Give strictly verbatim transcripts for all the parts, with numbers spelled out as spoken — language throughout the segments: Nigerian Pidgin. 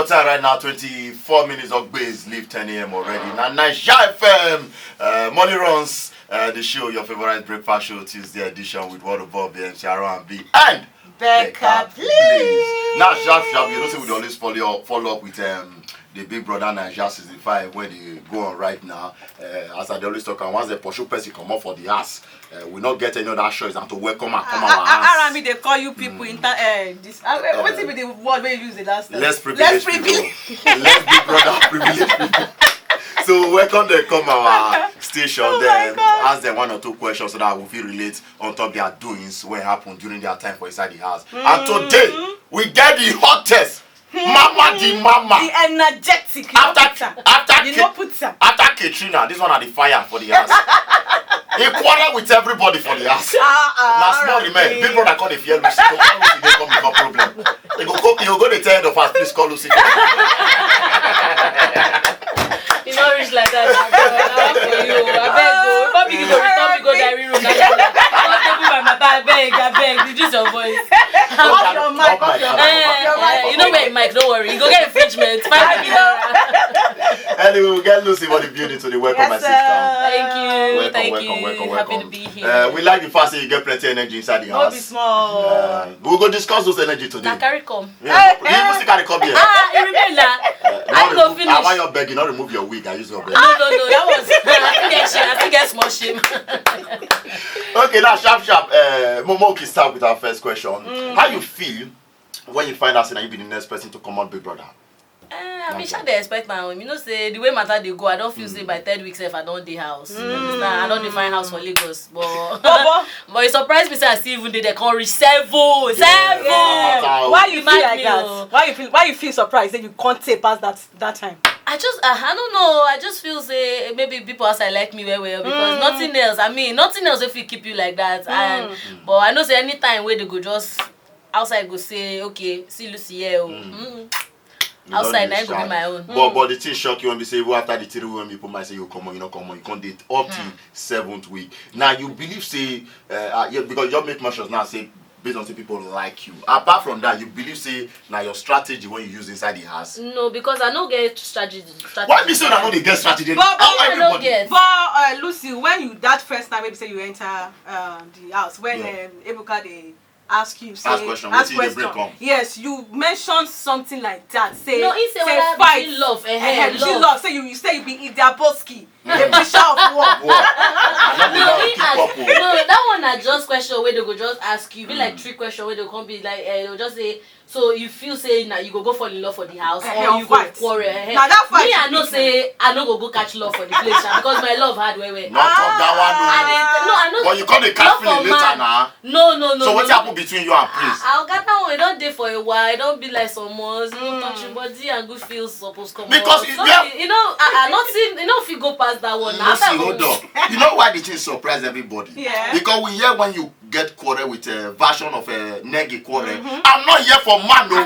Time right now, twenty-four minutes of base, leave ten a m already. Now, Naija F M, uh, Money Runs, uh, the show, your favorite breakfast show, Tuesday edition with What Above the M C R and B and Becca, please. Now, sharp, sharp, you know, say we dey always follow up, follow up with um, the Big Brother Naija season five where they go on right now. Uh, as I dey always talk, and once they pursue person come up for the ass, uh, we not get any other choice than to welcome and come our ass. Arami dey call you people in ta- eh, this uh, wait- wetin be the word wey you use the last time? Less privileged people. Less Big Brother privileged people. So welcome them come our station. Oh my Then God. Ask them one or two questions so that we feel relate on top their doings what happened during their time for inside the house. And today we get the hottest mama the mama. The energetic. You no After put am. after You Ka- no put am. After Katrina, this one are the fire for the house. He quarrel with everybody for the house. Ah, ah, Na small alright. Remain. Big Brother call the fear Lucy. Go call Lucy, they come become problem. They go go. You go dey tell the fast. Please call Lucy. E no reach like that. Na one for you. Abeg o. Before me go return me go diary room. Na one table by my bag. Abeg, abeg. Reduce your voice. Off your mic, off your mic, off your mic. Eh, you know where mic? Don't worry. You go get infringement. Five million. Anyway, we get Lucy for the building today. Welcome, my Yes, sister. sir. Thank you. Welcome, Thank welcome, you. welcome, Happy welcome. to be here. Uh, we like the fact that you get plenty energy inside the No be house. small. Uh, we go discuss those energy today. Na carry come. Yeah, you even still carry come here. Ah, you remain na. Uh, I not go remove- finish. I want your beg. You not remove your wig and use your beg. No, no, no. That was. I still get shame. I still get small shame. Okay, now sharp sharp. Uh, Momo, okay, start with our first question. How you feel when you find out say na you be the next person to come out Big Brother? Eh, I bin sha dey expect my own. You know say the way matter dey go, I don feel say by third week sef I don dey house. You understand? I don dey find house for Lagos, but but e surprise me say I still even dey there come reach seven. Seven. Yeah. Why you feel Mad like me that? o. Why you feel why you feel surprised that you can't take past that that time? I just uh, I don't know. I just feel say maybe people outside like me well well because nothing else. I mean, nothing else if you keep you like that. And but I know say anytime where they go just outside go say okay, see Lucy here. Oh. Mm. You don Outside dey na go be shout. My own. But but the thing shock you when be say even after the three when people might say you come on, you no come on, you come date up to seventh week. Now you believe say uh, uh, yeah, because you make mentions now say based on say people like you. Apart from that, you believe say now your strategy when you use inside the house. No, because I no get strategy. strategy. Why be say una no dey get strategy? But- but How I no everybody? get. But uh, Lucy, when you that first time maybe say you enter uh, the house when Yeah. um, Ebuka dey ask you say Ask question, wetin you dey bring come? Yes, you mentioned something like that. Say No, he say say whether fight. Between love, eh, Eh, between love. Love. Say you, you say you be Idiaboski, a bishop of war. War. I no be No, now he keep ask, up o. No, that one na just question where they go just ask you. Be like three question where they come be like, eh, they'll just say, so you feel say now you go go fall in love for the house Eh, or eh, you fight. Go quarrel. Eh, Now that fight me, you I know fit say I no go go catch love for the place sha, because my love hard well well. No talk that I one dey, o. no, I know. But you come dey catch Love feeling for later man. Now. No, no, no. So no, what no. Happen between you and Prince? I, I got that one. It don't dey for a while. It don't be like some months. You know, touching body and good feels supposed come Because out. you So, get- you know, I, I not seen. You know, if you go past that one. Now, Lucy, after hold one- on. You know why the thing surprise everybody? Yeah. Because we hear when you get quarrel with a version of a Negi quarrel. I'm not here for man, no.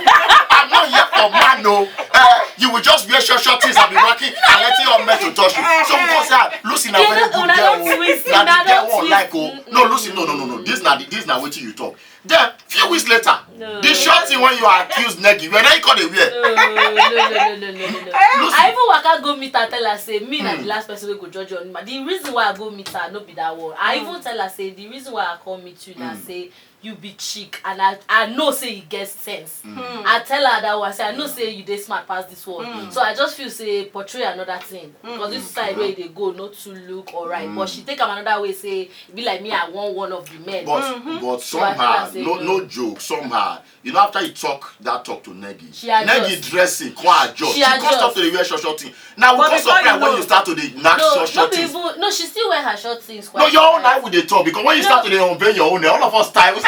I'm not here for man, no. Uh, you will just wear short, short things and be walking and letting your men to touch you. So because uh, Lucy na You very don't- good una girl. don't twist, Na una the girl don't one twist. like oh. No, Lucy, no, no, no, no. This na the this na wetin you talk. Then few weeks later, No. The short thing when you accuse Negi, when I call the wear. No, no, no, no, no, no, no, no. Lucy. I even waka go meet her, tell her say me na the last person wey go judge you on ma. The reason why I go meet her no be that one. I even tell her say the reason why I come meet you na say you be chick and I I know say you get sense. I tell her that one say I know say you dey smart pass this one. So I just feel say portray another thing because this side wey you dey go no too look alright. But she take am another way say e be like me I want one of the men. But but So I somehow, feel say no no. No joke, somehow. You know after you talk that talk to Negi, She adjust. Negi dressing, come adjust. She She come stop adjust. To the wear short short thing. Now we But come before you surprise when know- you start to dey knack No, short no short be things. Even no, she still wear her short things. No, your own eye we dey talk because when you start to dey unveil your own, eh, all of us tie. We say,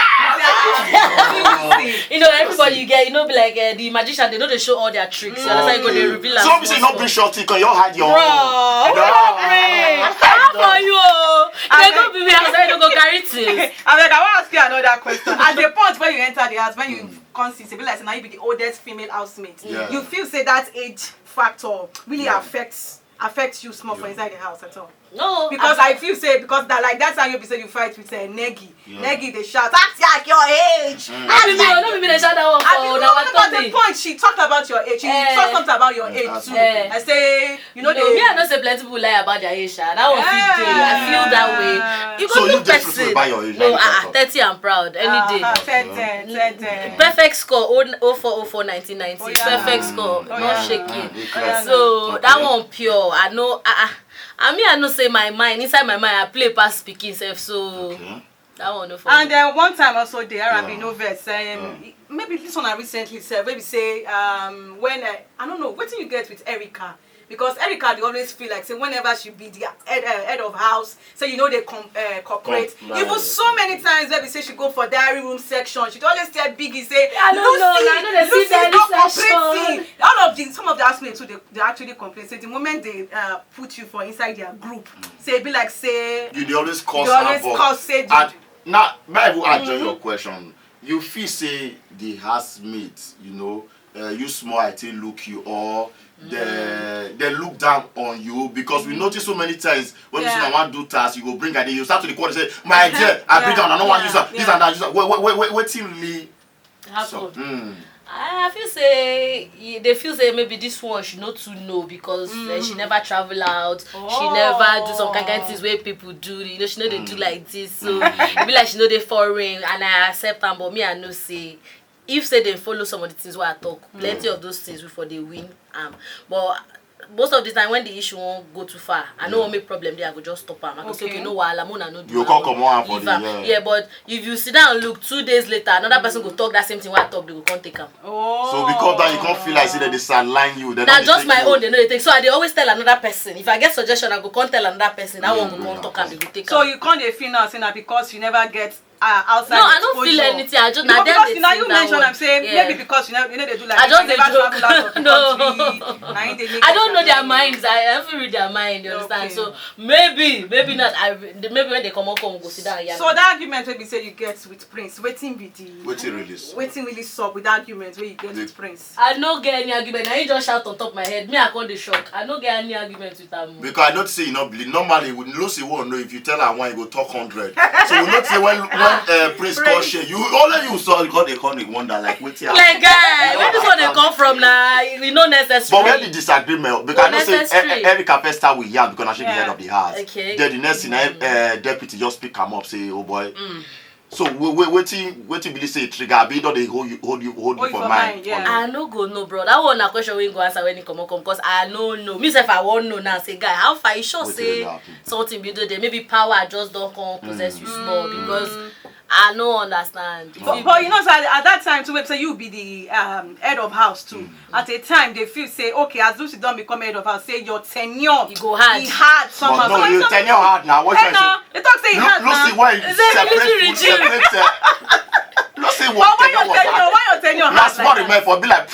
You know, everybody you get, you know, be like uh, the magician. They know they show all their tricks. So that's why you go they reveal. So we say no bring short thing because you hide your own. Bro, No. how for you? Oh? They go be me outside. They go carry things. Abeg, I wan ask you another question. At the point where you enter the house, when you come see, say be like say now you be the oldest female housemate. Yeah. You feel say that age factor really Yeah. affects affects you small for Yeah. Inside the house at all. No, Because I, I feel say, because that, like, that's how you be say you fight with uh, Negi. Negi dey shout, "Act like your age." No be me, no be me dey shout that one I for mean, una no, wan but the me. Point, she talked about your age. She Eh. Talk something about your Mm, age that's too. Eh. I say, you know, No, me, I know say plenty people lie about their age, sha. That one fit dey. I feel that way. You go So you look just person. By your age, No, now you ah, talk. Thirty, I'm proud. Any day. Ah, ten, ten, ten, ten. Perfect score, oh, oh four, oh four, nineteen ninety. Oh, yeah. Perfect score, Oh, not yeah. shaking. Okay. So that Okay. One pure. I know. Ah, ah. I mean, I know say my mind, inside my mind, I play past speaking self. So Okay. That one no for And me. Then one time also, the Arabi Yeah. no vex. Um, Yeah. Maybe this one I recently said. Maybe say um when uh, I don't know what you get with Erica. Because Erica, they always feel like say whenever she be the head, uh, head of house, say you know they com- uh, cooperate. Com- Even so many times, let me say she go for diary room section. She always tell Biggie say, I don't know, "Lucy, I know they see Lucy is diary not section." cooperating." All of these, some of the housemates too, they, they actually complain. Say the moment they uh, put you for inside their group, say it be like say You dey always cause You always havoc. cause say the- And now, may I even add your question? You feel say the housemates, you know, uh, you small, I take look you, or they they look down on you, because we notice so many times when Yeah. you want do task, you go bring idea, you start to the quarter say, "My idea, I bring Yeah. down, I don't want Yeah. use that, this Yeah. and that, use that." Wait, wait, wait, wait, wait till really. Happen. So, mm. I feel say e- they feel say maybe this one she no too know because uh, she never travel out, she Oh. never do some kind kind things where people do. You know, she no dey do like this, so e be like she no dey foreign, and I accept am. But me, I know say if say they follow some of the things wey I talk, plenty of those things we for dey win am. But most of the time when the issue won't go too far, I know what make problem there, I go just stop am. I go say, Okay. "Okay, no wahala, mo na no do You am, come comot am for leave the, am." yeah. Yeah, but if you sit down and look, two days later, another person go talk that same thing wey I talk, they go come take am. Oh. So because that you can't feel like say that they sideline you, they Na don't just take my you. Own, they know they take. So I dey always tell another person. If I get suggestion, I go come tell another person. That one go come talk am, they go take So am. You can't dey feel now say na because you never get uh, outside No, I don't exposure. Feel anything. I just No, na dem because dey now feel you that mention one. I'm saying Yeah. Maybe because you never, you know they do like I this, just you dey never joke. Travel out of the No. Country. Na him dey make I it don't know their happen. Minds. I haven't read their mind. You understand? Okay. So maybe, maybe not. I maybe when they come up, come go sit down. Yeah. So that argument wey be say you get with Prince, wetin be the Wetin really sup? Wetin really sup with that argument wey you get The- with Prince? I no get any argument. Na him just shout on top my head. Me, I come dey shock. I no get any argument with am. Because I know say you not believe. Normally, we know say one know if you tell her one, you go talk hundred. So we know say when when uh, Prince call Prince. Shey, you only you saw you call they call the wonder like wait here. Like, guy, where this one dey come from? Na e no necessary. But where the disagreement? Because I know say Unnecessary. E- E- Erica first start with Yam because now she be Yeah. Head of the house. Okay. Then the next thing, uh, deputy just pick him up say, "Oh boy." So we we wetin wetin be say trigger? Abi don dey hold you hold you hold you Hold you for for mind? mind, yeah. Hold you. I no go know, bro. That one na question wey go answer when he come up, come. Cause I no know. Me sef, I wan know now. Say, guy, how far? You sure Wetin say really happen? Something be do there? Maybe power just don't come possess you small because I no understand. If But, you- but you know, so at, at that time too, say you be the um, head of house too. At a time, they feel say, okay, as Lucy don't become head of house, say your tenure E go hard. E hard somehow. But no, So you it's tenure hard now. What Eh, I no, say? they talk say e Lu- hard Lucy, now. why It's a separate military food, regime. separate? Uh, Lucy, But what why your tenure was tenure? hard? Why your tenure hard Last like month, that? Remain for be like.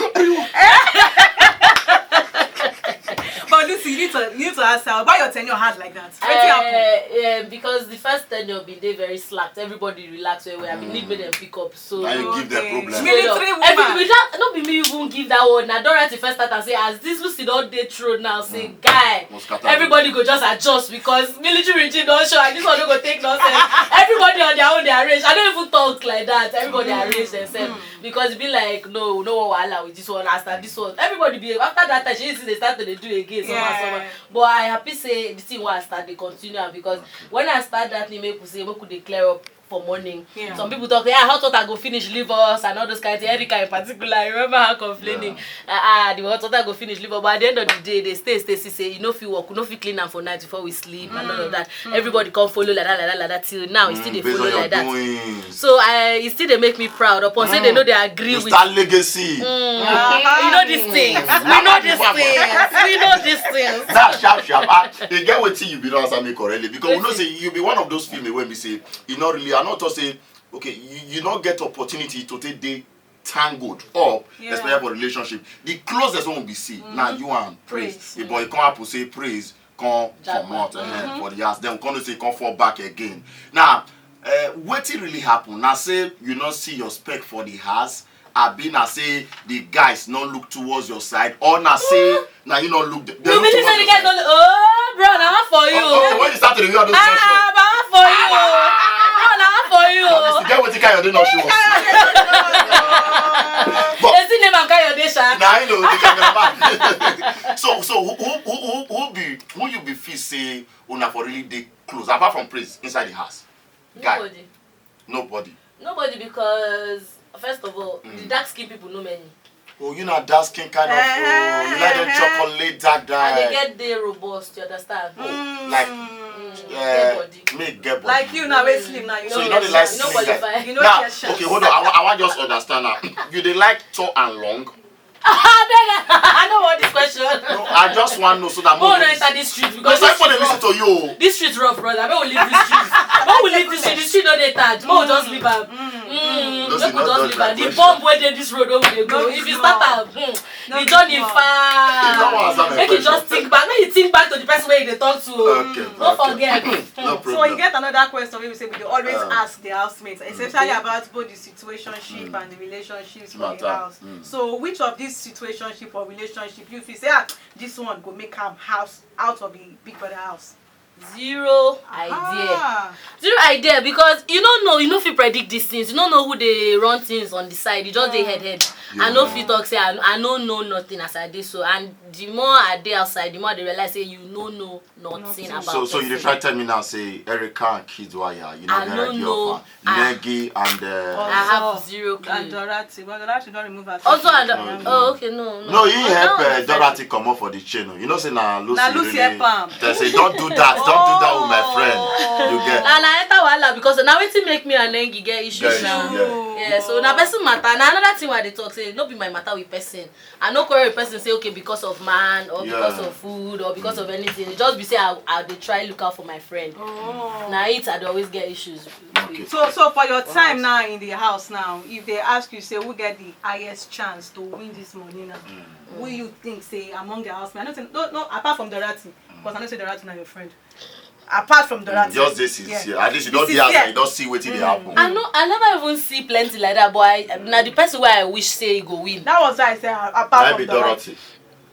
But Lucy, you need to you need to ask her why your tenure hard like that. Wetin happen? Eh, eh, because the first tenure been dey very slack. Everybody relax well well. I been need make them pick up. So Now you give them Okay. problem. Military Every- woman. without, no be me even give that one. I don't write the first start and say as this Lucy don dey throw now. Say guy, Must scatter. Everybody go just adjust because military regime don show and this one no go take nonsense. Everybody on their own they arrange. I don't even talk like that. Everybody arrange themselves because e be like no, no one wahala with this one. After this one, everybody be after that time. She dey start to dey do again. Somehow, Yeah. somehow. But I happy say the thing wey I start dey continue am because when I start that thing, make we say make we dey clear up for morning. Yeah. Some people talk, yeah, hot water go finish, leave us, and all those kind of things. Erica in particular, I remember her complaining. Ah, ah, the hot water go finish, leave us. But at the end of the day, they stay, stay, see, say, you know, if you work, you know, if you clean am for night before we sleep and all of that. Everybody come follow like that, like that, like that till now. It still dey Based follow on your like that. Doings. So I, it still dey make me proud. Upon say they know they agree You with. Start legacy. You know these things. We know these things. We know these things. That sharp sharp. Ah, you get wetin you be don answer me correctly because we know Wetin? Say you be one of those female wey be say you no really. I no talk say okay you you no get opportunity to take dey tangled up Yeah. especially for relationship. The closest one we be see na you and Praise. Praise. The boy come happen say Praise come Japa. Comot eh, for the house then come know say come fall back again. Now uh, wetin really happen na say you no see your spec for the house Abi na say the guys no look towards your side, or na say na you no look them? They You look mean to say towards the your guys side. Don't? Oh, bro, na one for you. Oh, okay, when you start to dey hear all those questions, Ah, na one for you. Bro, na one for you. At least you get wetin Kayode no show us. But They still name am Kayode, sha. Na I know the cameraman. So, so who, who, who, who, who be, who you be feel say una for really dey close, apart from Prince, inside the house? Guy. Nobody. Nobody. Nobody, because first of all, the dark skin people no many. Oh, you na dark skin kind of. Oh, you like the chocolate dark dye. And they get dey robust, you understand? Oh, like, Mm, eh, get body. Make get body. Like you now, wey slim now, you So know you no dey like You no slim guy. Qualify. You no Now, get chance. Okay, hold on. I wa- I wan just understand now. You dey like tall and long? Abeg, I no want this question. No, I just wan know so that Mo more no enter this street No, because some people dey listen to you. This street rough, brother. Make we leave this street. Make we leave this street. This street no dey tight. Make we just leave am. Mm, Those make is we not just done leave am. The question. Bomb wey dey this road wey we dey go. No, If you no. Start am, hmm, No, the journey no. Far. You don't want to answer my Make you question. Just think back. Make you think back to the person wey you dey talk to. Okay, No okay. Forget. No So problem. You get another question wey we say we dey always Um, ask the housemates, especially okay. About both the situationship Mm. And the relationships for the Matter. House. Mm. So which of this situationship or relationship you feel say, ah, this one go make am house out of the Big Brother house? Zero idea. Ah. Zero idea, because you no know, you no fit predict these things. You no know who dey run things on the side. You just dey head head. I no fit talk say I, I no know nothing as I dey so. And the more I dey outside, the more I dey realize say you no know nothing Nothing. About So, so you dey person. Try tell me now say Erica and Kids Wire, you no I get no idea know. Of her. Ah. Negi and, uh, I have Also, zero clue. And Dorothy. Well, Dorothy don't remove her. Also, and, No, no. Oh, okay, no, no. No, he Oh, help that one uh, is Dorothy comot for the chain. Oh. You know say na Lucy Na Lucy really help am. They say don't do that, don't do that with my friend. You get. And I enter wahala because na wetin make me and Nengi get issues Get now. Issues, yeah. Yeah, so na person matter. Na another thing why I dey talk say no be my matter with person. I no quarrel with person say okay because of man or because Yeah. Of food or because of anything. It just be say I, I dey try look out for my friend. Oh. Na it I dey always get issues. Okay. So, so for your time now in the house now, if they ask you say who get the highest chance to win this money now, who you think say among the housemates? I don't think no, no, apart from Dorothy, because I know say Dorothy na your friend. Apart from Dorothy, Just this is yeah. Here. At least you This don't is dey outside, here. You don't see wetin dey happen. I know I never even see plenty like that, but I na the person wey I wish say he go win. That was why I say uh, apart That from be Dorothy. Dorothy.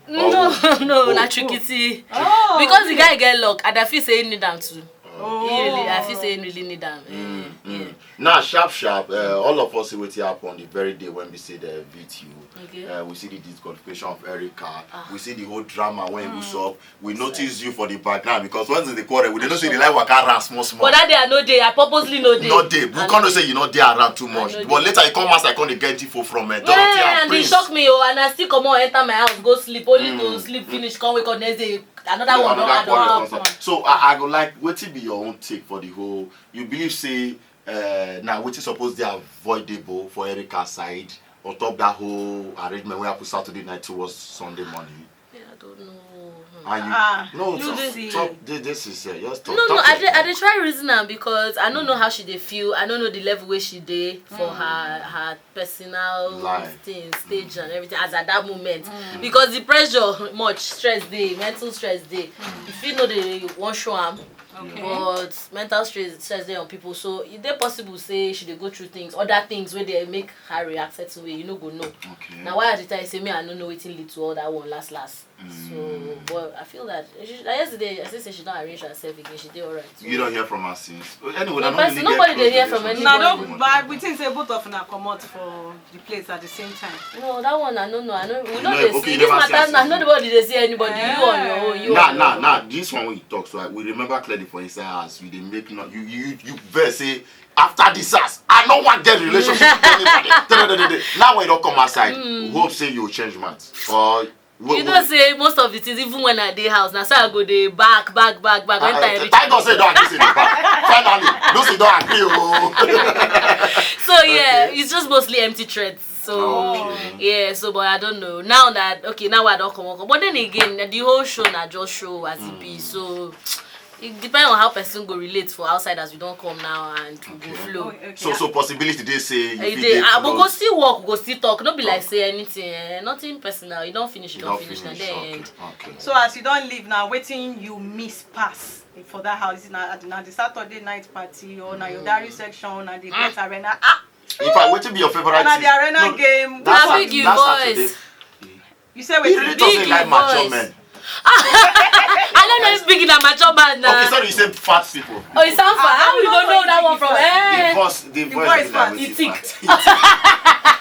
No, Oh. No, Oh. Na Chikiti. Oh, Because the okay. Guy get luck, and I feel say he need am too. Oh. He really, I feel say he really need am. Mm, Eh, mm. Yeah. Now, sharp, sharp, uh, all of us see wetin happen the very day when we see the video. Okay. Uh, we see the disqualification of Erica. Ah. We see the whole drama when it was up. We notice you for the background because once they quarrel, we don't see the light waka around small, small. But that day I no dey. I purposely no dey. No dey. We I can't no say dey. You not there around too I much. No But dey. Later you come as I can't get info from uh, Dorothy Yeah, and and they Prince. Shock me, oh, and I still come out, enter my house, go sleep, only to Mm. Sleep finish, come wake up next day, another No, one don another add quarrel up. Comes up. So I, I go like, what be your own take for the whole? You believe say uh, now what is supposed to be avoidable for Erica's side on top that whole arrangement we happen Saturday night towards Sunday morning? Yeah, I don't know. Hmm. And you, Ah, no, you talk, dey see. Talk, thi- this is uh, just talk, No, no, talk I your dey, I point. Dey try reason am because I don't know how she dey feel. I don't know the level where she dey for her her personal Life. Thing, stage and everything as at that moment. Because the pressure much, stress dey, mental stress dey. If you know they won't show am, Okay. But mental stress, stress dey on people, so e dey possible say she dey go through things, other things wey dey make her react certain way. You no go know. Okay. Na why I dey tell you say me I no know wetin lead to all that one last last. So, but I feel that she, like yesterday I say say she don arrange herself again. She dey alright. So You don't hear from her since. Anyway, The I don't person, really get nobody dey close hear from relationship. Una anybody. With Don, but we think say both of una comot for the place at the same time. No, that one I no know. I know we You no know, dey okay, see you this never see matter. Her Now since. Nobody dey see anybody. You on your own. You Nah, on your nah, own. Nah. This one we talk so I, we remember clearly for inside house. You dey make no. You you you verse say after this house, I no want get relationship with anybody. Tell them, tell them, tell them. Now when you don't come outside, we hope say you change mind. Or we, You know, we, say most of the things, even when I dey house, now so I go dey back, back, back, back. When I, time I, reach, I don't say don't agree in the back. Finally, Lucy don't agree. Oh. So yeah, Okay. It's just mostly empty threats. So Okay. Yeah, so but I don't know. Now that okay, now I don't come up. But then again, the whole show na just show as it be. So it depends on how person go relate for outside as we don't come now and we go Okay. flow. Oh, okay. So so possibility they say you If fit they, dey I will go close. Still work, we go still talk. No be like Talk. Say anything, eh, nothing personal. You don't finish, you You don't don't finish, finish. Na there Okay. End. Okay. So as you don't leave now, waiting you miss pass for that house. Is it now, now the Saturday night party or now your diary section, now the pet arena? Ah, In fact, wetin be your favorite Na thing? the arena No, game. that's Na a- big that's voice. Saturday. You say He wetin? really talks Big like mature voice. Men. I don't know if big na mature man na. Okay, sorry, you say fat people. Oh, it sound far. How we go know that one from? The Eh, voice, the voice voice be like fat. wetin It thick. fat.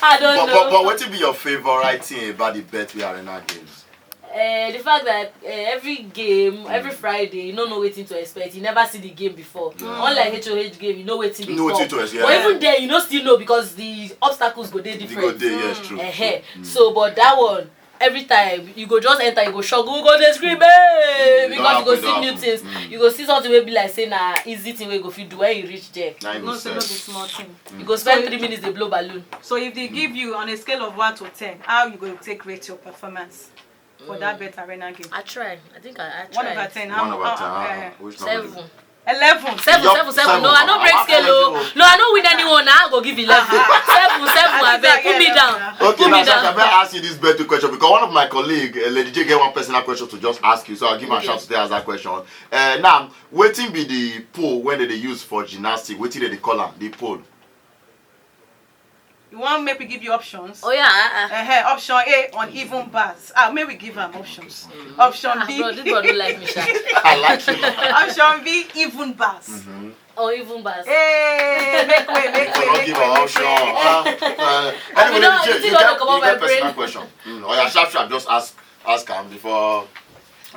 I don't But, but, know. But wetin be your favorite thing about the Betway Arena games? Uh, the fact that uh, every game, every Friday, you don't know wetin to expect. You never see the game before. Unlike H O H game, you know wetin dey You know wetin come. To expect. But even there, you no still know because the obstacles go dey You go different. there, yes, true. Ehe. So, but that one, every time you go just enter, you go shock, you go dey scream, hey, Mm, because you go don't see happen, new don't things. happen. Mm. You go see something wey be like say na easy thing wey go fit do when you reach there. Na you go No, say no be stress. Small thing. You go spend So- three minutes dey blow balloon. So if they give you on a scale of one to ten, how you go take rate your performance for that Betway Arena game? I try. I think I, I One try. Over ten. How, One over how, ten. uh, Ah, which number? Seven. Eleven. Seven, Yup, seven, seven. seven. No, I no break I'm scale o. telling you. No, I no win anyone. I go give eleven. Seven, seven. I I beg, think put me I down. get Okay, Put me now Sasha, down. may I ask you this Betway question, because one of my colleague, uh, Lady J, get one personal question to just ask you, so I'll give her a Okay. chance to ask that question. Uh, now, wetin be the pole when they dey use for gymnastics? Wetin they dey call am? The pole. You want make we give you options? Oh yeah. Uh, uh. Uh-huh. Option A, uneven bars. Ah, may we give am options. Option Ah, B. Bro, this bro don't like me, sha. I like you. Option B, even bars. Or even bars. Hey, make way, make You way, cannot make give way, an make option. way. Uh, uh, I anyway, mean, no, Lady J, you you don't get, come out you get my brain. Personal question. Mm, oh yeah, sharp, sharp. Just ask, ask am before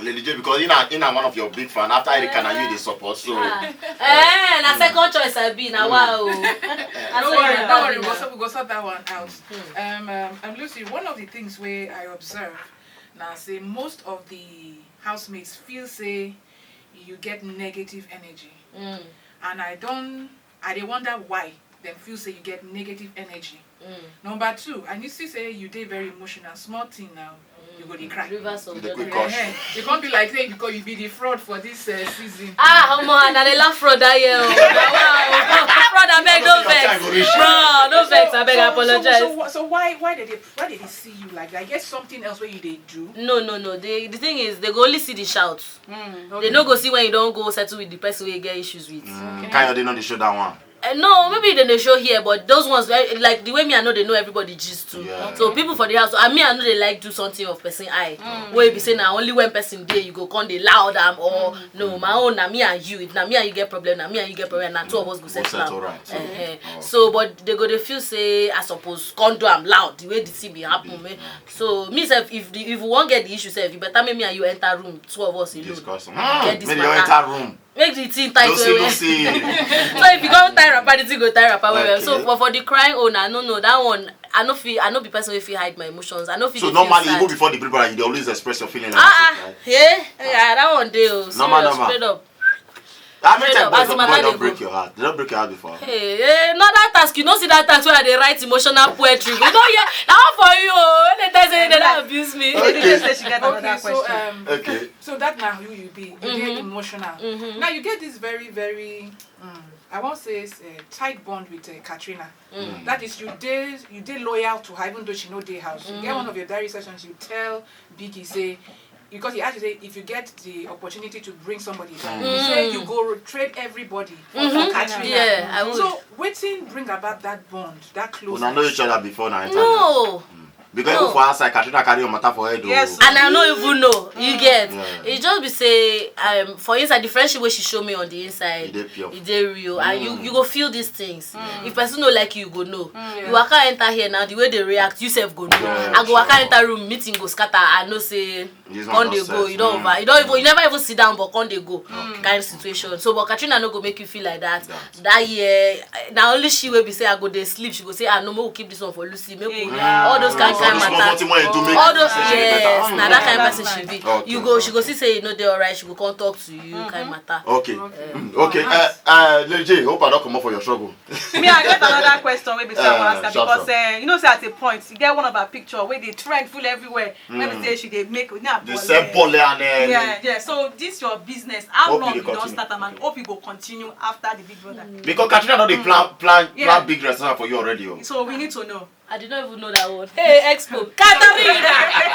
Lady J, because in a, in a one of your big fan. After Erica, na you dey support. So Ah. Eh, na second choice I be na wow. No worry, no worry. We'll sort, we'll sort that one out. Um, um, um, Lucy, one of the things where I observe now say most of the housemates feel say you get negative energy, and I don't, I dey wonder why dem feel say you get negative energy. Number two, and you see say you dey very emotional. Small thing now, you go dey cry. Rivers of You dey the quick Nile. cry. Eh, e come be like say you go, you be the fraud for this uh, season. Ah, omo, and I dey laugh fraud that year. Oh. Na wow. Fraud, abeg, no vex. Bro, no vex, abeg, I So, apologize. so, so, so why, why did they, why did they see you like that? I guess something else where you they do. No, no, no. The, the thing is, they go only see the shout. They no go see when you don't go settle with the person wey you get issues with. Mm, Kayode no dey show that one. Uh, no, maybe they dey show here, but those ones, eh, like the way me, I know they know everybody gist too. Yeah. So people for the house, I mean, I know they like do something of person eye. Wey be say na only when person dey, you go come dey loud am or no, my own na me and you. If na me and you get problem, na me and you get problem. Na two of us go Go settle settle am. Right. So, Eh, eh. oh. So, but they go dey feel say I suppose come do am loud the way the thing be happen. Eh. So me sef, if the, if we wan get the issue sef, you better make me and you enter room, two of us alone. Discuss. Get Mm, this make you matter. Enter room. Make the thing tight Lucy, well well. Lucy. So if you go tie wrapper, the thing go tie wrapper well well. So Okay. for, for the crying owner, no, no, that one, I no feel, I no be person wey fit hide my emotions. I no feel. So dey feel normally, sad. Even before the people, you dey always express your feeling. Like Ah, that, ah, yeah, yeah, that one dey o. Serious, Normal, normal. Straight up. How many Straight times up, boy as the don, matter boy dey don go. Break your heart? They don break your heart before? Hey, hey, not that task. You know, see that task where I dey write emotional poetry. You know, yeah, that one for you. Oh, when they tell say they don't abuse me. Lady J say she get another Okay, so question. Um, Okay. so that now who you be. You get emotional. Now you get this very, very, um, I won't say it's a tight bond with uh, Katrina. That is, you dey, you dey loyal to her even though she no dey house. You get one of your diary sessions, you tell Biggie say, because he actually say if you get the opportunity to bring somebody down, you say you go trade everybody for, for Katrina. Yeah, I would. So wetin bring about that bond, that closeness? Una know each other before na internet. No. Because No. Even for outside, Katrina carry your matter for head. Oh. Yes. And I no even know. You get. Yeah. It just be say, um, for inside the friendship wey she show me on the inside, E dey pure. E dey real, and you, you go feel these things. If person no like you, you go know. You waka enter here now, the way they react, you sef go know. Yeah, I go waka sure. Enter room, meeting go scatter. I know say This one come don dey set, go. You don't mm. over. You don't even. You never even sit down, but come dey go. Kind situation. So, but Katrina no go make you feel like that. That year, eh, na only she wey be say I go dey sleep. She go say, ah, no, make we keep this one for Lucy. Make we all those kind All kind those small matter. thing wey you do make All you those say you yes, better. na that kind person she be. Okay, You go, okay. She go see say you no dey alright. She go come talk to you, kind matter. Okay. Mm, okay. Uh, uh, Lady J, hope I don't come up for your trouble. Me, I get another question wey be say I wan Uh, ask her sharp, because sharp. Uh, you know say at a point you get one of her picture wey dey trend full everywhere. Wey be say she dey make now. The same ball and uh, Yeah, yeah. So this your business. How Hope long you you dey don continue. Start am and hope you go continue after the Big Brother. Because Katrina don dey plan plan Yeah. plan big restaurant for you already. Oh. So we need to know. I did not even know that word. Hey, Expo, Katarina.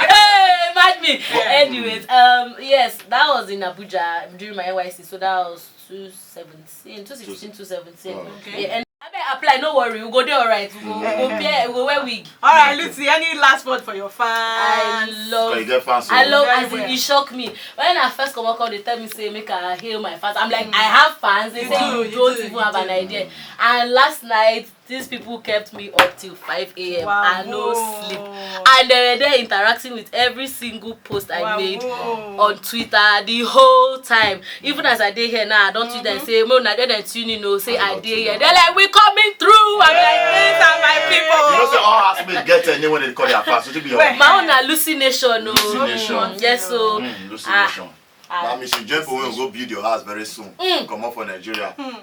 Hey, mad me. Anyways, um, yes, that was in Abuja during my N Y C, so that was two seventeen, two sixteen, two seventeen. Oh. Okay. Yeah, and I beg, Apply, no worry, we go dey alright. We go, we go pay, we go wear wig. All right, Lucy, any last word for your fans? I love, But you get fans, I so love Very as in, well. E shock me when I first come out, come dey tell me say make I hail my fans. I'm like, I have fans. They You say do, you you don't do, even you have an do. Idea. And last night, these people kept me up till five a.m. Wow. I no sleep, and they were there interacting with every single post I Wow. made on Twitter the whole time. Even as I dey here now, I don tweet them say, "Mo, na there dem tune in o, say I dey here." They're like, "We coming through." I'm like, "These are my people." You know say all housemates get a name when they call their fans. So to be your Wait. My own na Lucy Nation o. Lucy Nation. Yes o. Mm, Lucy Ah. Nation. Now, Mister Jempo will go build your house very soon. Come up for Nigeria. Eh,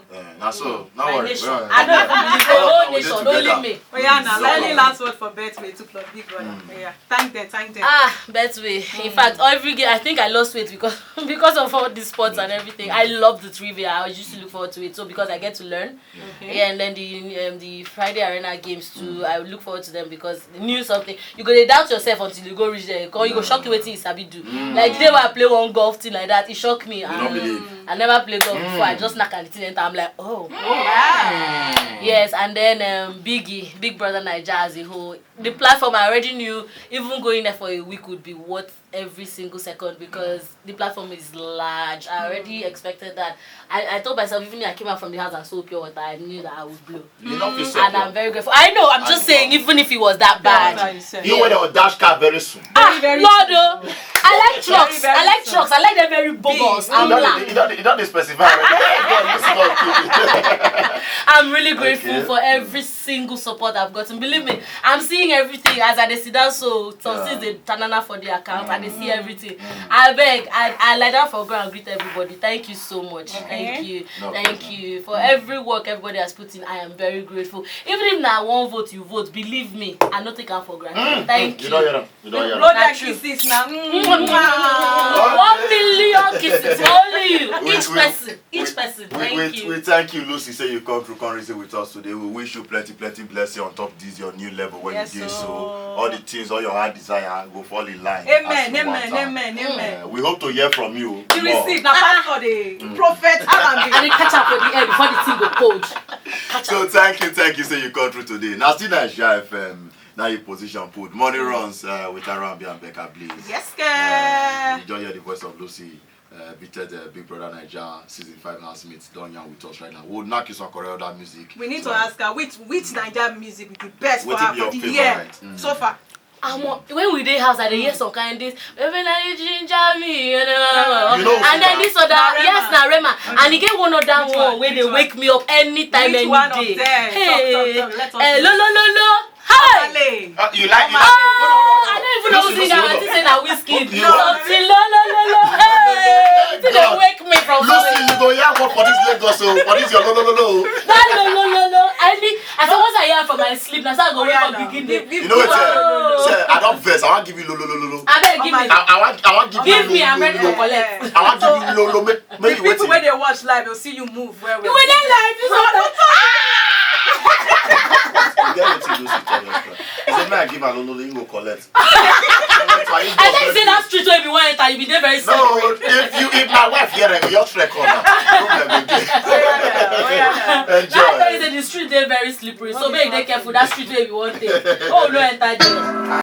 now so, no My worry. nation. Well, I don't even believe the whole we dey nation, only together. me. Oh yeah, now So- any last word for Betway to plus Big Brother? Yeah, thank them, thank them. Ah, Betway. In fact, every game I think I lost weight because because of all the sports and everything. I love the trivia. I used to look forward to it. So because I get to learn. Okay. Yeah, and then the um, the Friday Arena games too. I look forward to them because the new something. You go dey doubt yourself until you go reach there. Cause you go shock you wetin you sabi do. Like the day wey I play one golf thing like that, it shocked me. You don't And believe. I never played golf before. I just knock and the thing enter. I'm like, oh. Oh wow. Yes, and then um, Biggie, Big Brother Naija as a whole. The platform I already knew, even going there for a week would be worth every single second because the platform is large. I already expected that. I, I told myself, even if I came out from the house and sold pure water, I knew that I would blow. You know, you And I'm very grateful. I know, I'm just And saying, even if it was that That's bad. how you said. You know when they dash car very soon. Ah, Lord, oh. I like trucks. Very, I like very trucks. I like them very bogus. You I'm don't, black. you don't, you don't dey specify. Right? God, this is not okay. I'm really grateful Okay. for every single support I've gotten. Believe me, I'm seeing everything as I dey sit down. So some Yeah. things dey tanana for the account. I dey see everything. I beg, I, I lie down for ground and greet everybody. Thank you so much. Thank you, No thank you for every work everybody has put in. I am very grateful. Even if na one vote you vote, believe me, I no take am for granted. Thank You you. don't hear them. You don't hear Blow them. their That's true. Kisses now. One million kisses for only you. We- Each we- person, each we- person. We, Thank we, you. we thank you, Lucy. Say you come to come reason with us today. We wish you plenty, plenty blessing on top of this your new level when Yes, you get so oh. all the things, all your heart desire go fall in line. Amen, as you amen, want am. amen, amen. Uh, we hope to hear from you. The more. Receipt, na pastor the prophet have am And they catch up for the air before the thing go cold. So thank you, thank you. Say you come through today. Now still Nigeria F M. Now you position put money runs uh, with Arambi and Becca, please. Yes, Uh, girl. You just hear the voice of Lucy. Uh, beated uh, Big Brother Naija season five housemates don yarn with us right now. We'll knock you some Korea other music. We need So, to ask her which which Naija music be the best for Wetin her be for your the favorite? year Mm. so far. Omo, when we dey house, I dey hear some kind things. Baby, na you ginger me, you know. You know And then this other, Na Rema. Yes, na Rema. And e get one other Which one one? wey Which dey one? Wake me up anytime, Which any one of day. them? Hey, Talk, talk, talk. Let us eh, know. Lo lo lo lo. Hi. Ale. Uh, you like it? Ah, Oh, I don't even know who sing am. I think say na Whiskey. Okay. Something lo lo lo lo. Hey, till they God. wake me from Lucy, sleep. You go hear what for this Lagos, so what is your lo lo lo lo? That lo lo lo lo. I need. I say once I hear am for my sleep, na so I go wake Yeah, up now. begin Give- dey. give- You know what? Oh. Sir, I don't vex. I want give you lo lo lo lo lo. Abeg give me. I, I want, I want give you Give lo, me, lo, I'm ready lo, to lo. Collect. I want give you lo lo. Make, The make you people wait. Wey dey watch live, they'll see you move well well. You will not lie. This one. You get wetin Lucy tell us now. He say make I give am lo lo lo, he go collect. I think say that street wey be one enter, you be dey very No, separate. if you if my wife hear am, you just record am. Problem go dey. I tell you Enjoy. say the street dey very slippery, so make you dey careful. That street wey be one thing. Oh no, enter there.